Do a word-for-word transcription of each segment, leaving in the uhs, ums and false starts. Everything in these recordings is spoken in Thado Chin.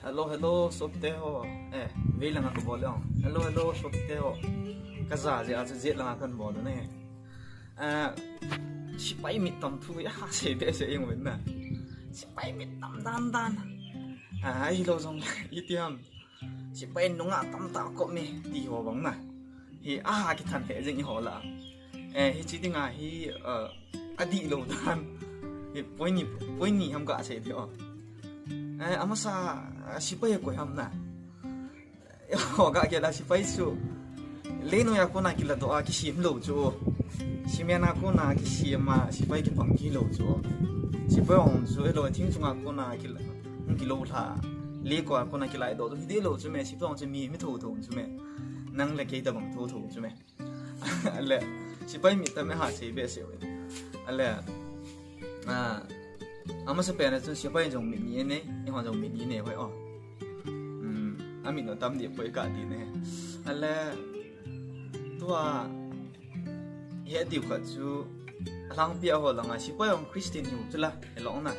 Hello, hello, sopite ho. Eh, vei langa kabol le. Hello, hello, sopite ho. Kaja jeh a chu jet langa kabol le. Eh, sipai mittam thu hi ha sei behseh jeng uvin na. Sipai mittam dan dan. Ah, ahilou jong iti ham. Sipai nungah tamtah kop me ti ho bang na. Hi a kithan he jeng eiho lah a. Eh, hiche dinga hi, eh, adihlou dan. Hi point ni, point ni ham kasei diu. Eh, amasa, eh, sipai koi ham na. Eiho kagel a sipai chu. Leinoi a kona kiladoh a kisem lou chu. Cement a kona kisem a sipai kipang kilou chu. Sipai hung chu, eiho thing chunga kona kila, hung kilou lha. Leiko a kona kilaidoh chu hideh lou chu me, sipai hung chu mi, mi thotho chu me. Nang le kei tabang thotho chu me. Ale, sipai mittam e ha sei behseh uvin. Ale, ah, amasapen a chun sipai jong mit ni anei, eihon jong mit ni nei uvin o. Hmm, amit no tam deh poi kati ne. Ale, tua, he diu khat chu, alhangpi a ho langa, sipai jong Christian hiu chu la, helong na.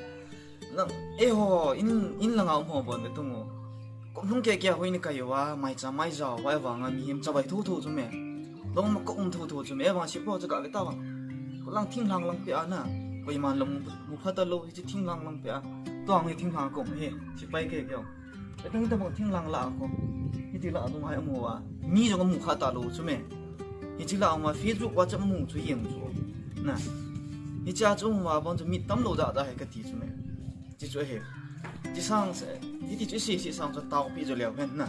Nang, eiho, in, in langa um ho bon ve tung u. Kum lhung keke a hoi ni kai uva, maicha maijao uva, ahivanga mihem chavai thotho chu me. Lungmong a um thotho chu me, ahivang sipai chu kave ta vang. Kolang thinglhang lang peh a na. Koiman lung mu pha talou, hiche thinglhang lang peh a. Tua hi thinglhang kom hi, sipai keke. Etang tabang thinglhang lah a ko. Hiti lah a tung hai um uva. Mi jong amu kha talou chu me. Hiche lah a um a Facebook, WhatsApp mu chu jeng chu. Na. Hiche a chu um uva bon chu mittam lou da da hi kati chu me. Hiche chu ahi. Hiche sang se, hiti chu isi, isi sang chu taopi jo leu hen na.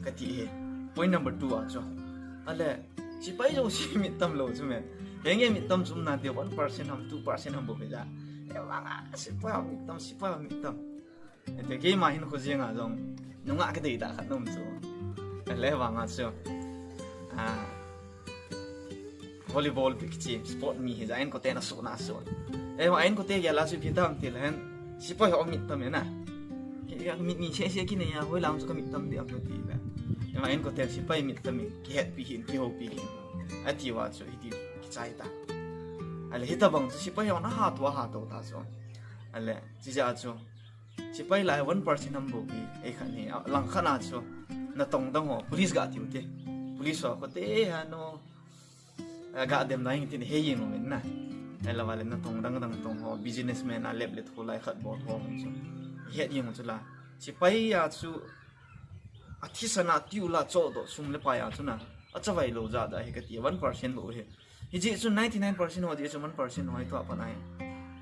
Kati hi. Point number two a chu. Ale, sipai jouse mittam lou chu me. Henge mittam chu um nante one percent ham, two percent ham bou ve ja. Evang a, sipai mittam, sipai mittam. Ete keima hinkho jenga jong, nungah kadei da khat nom chu. Ale vanga chu. Ah, volleyball bik chi, sport mi hi ja, inkoten asoh na asoh. Ema inkote gel a chu ipi tam til hen, sipai ho mittam e na. Ke, ke, mit ni se se kinei a, hoilang chu kamittam ding ham ti le. Ema inkoten sipai mittam e, kihetpi hin, kihoupi hin. Ati uva chu, hiti kichai ta. Ale hitabang chu sipai ho na hatah a hatah ta chu. Ale, chijeh a chu. Sipai lai one percent ham bou pi, ei khat hi, a, langkhat a chu, natong dang ho, police ga tiu te. Police ho, kote ha no, a, ga dem dang tin he jeng uvin na. Ahilou vale natong dang dang tong ho, businessman a lep le tho lai khat bol ho chu. Het jeng chu la. Sipai a chu, athisan a tiu la chodoh sum le pai a chu na. Achavai lou ja da hi kati, one percent bou hi. Hijeh chun ninety nine percent ho jeh chun one percent ho hi tua pan ahi.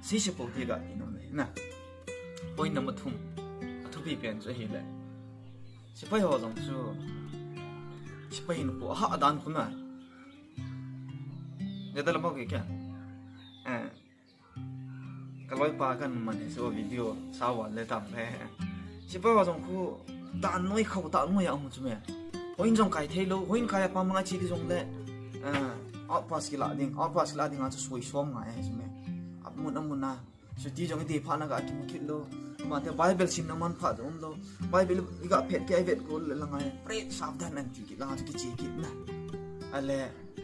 Sise pou ti ga ti nom le na. Point number thum. Athupi pen chu ahile. Sipai ho jong chu. Sipai hinkho aha dan khu na. Jada la mau ke kya? Eh. Kaloipa kan man hi chu video sawa le tam le. Sipai ho jong khu dan noi khau ta noi a um chu me. Hoin jong kai thei lou, hoin kai a pa manga chi ki jong le. Ah, outpass kila ding, outpass kila ding a chu soi som ngai chu me. Amun amun a. Chuti jong iti pha na ga kimu kit lou. Mate Bible simna man pha jong um lou. Bible iga phet kei vet ko le la ngai. Pray sabdan an ti kit la chu kichi kit na. Ale,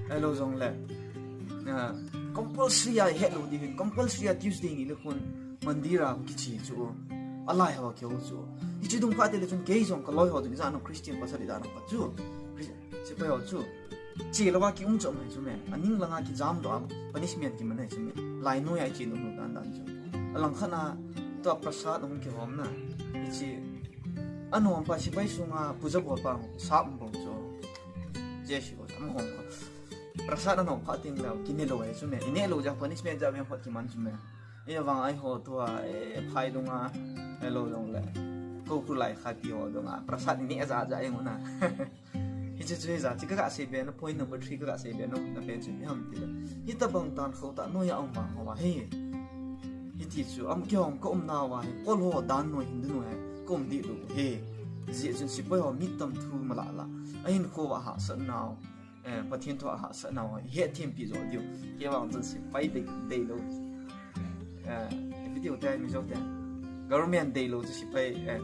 ahilou jong le. Ah, compulsory a het lou ding hin, compulsory a Tuesday ni le khun mandir a kichi chu. Alai ho keu chu. Hiche dung pha te le chun kei jong kaloi ho dung ja no Christian pasal ja no pa chu. Christian, sipai ho chu. Che lou a ki um chom hai chu me. Aning langa kijam doh a punishment kiman hai chu me. Lai noi a che nom dan dan chu. Alangkhat a tua prasad hung kihom na. Hiche. Anom pa sipai sunga puja bol pa sap bol chu. Jesu, ama hom ko. Prasad anom phat teng leh, kine lou ahi chu me. Ine lou jeh a punishment jeh a veng phot kiman chu me. Ahivang a eiho tua, eh, phai dunga, eh, lou jong le. Ko khu lai kha ti ho dunga. Prasad ine ja ja jeng u na. Hiche chu hijeh a, chu kaga sei be na point number three kaga sei be na, na pen chu ipi ham ti le. Hitabang dan khou tah noi a um vang ho ahi. Hiti chu, ama kihom ka um nauva hi, kol ho dan noi hin du noi ahi. Ka um dih lou hi. Hijeh chun sipai ho mittam thu mala la. Ahinkho a hahsat nau. Eh, Pathen thu a hahsat nau hi, hethem pi jo diu. Kei vang chun sipai dei, dei lou. Eh, video te, mi jo te. Government dei lou chu sipai, eh,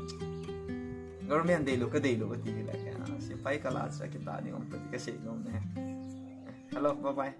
government dei lou, ka dei lou, ka ti le. Eh, sipai ka la chu, kita ni om pa ti ka sei lou ne. Eh, hello, bye bye.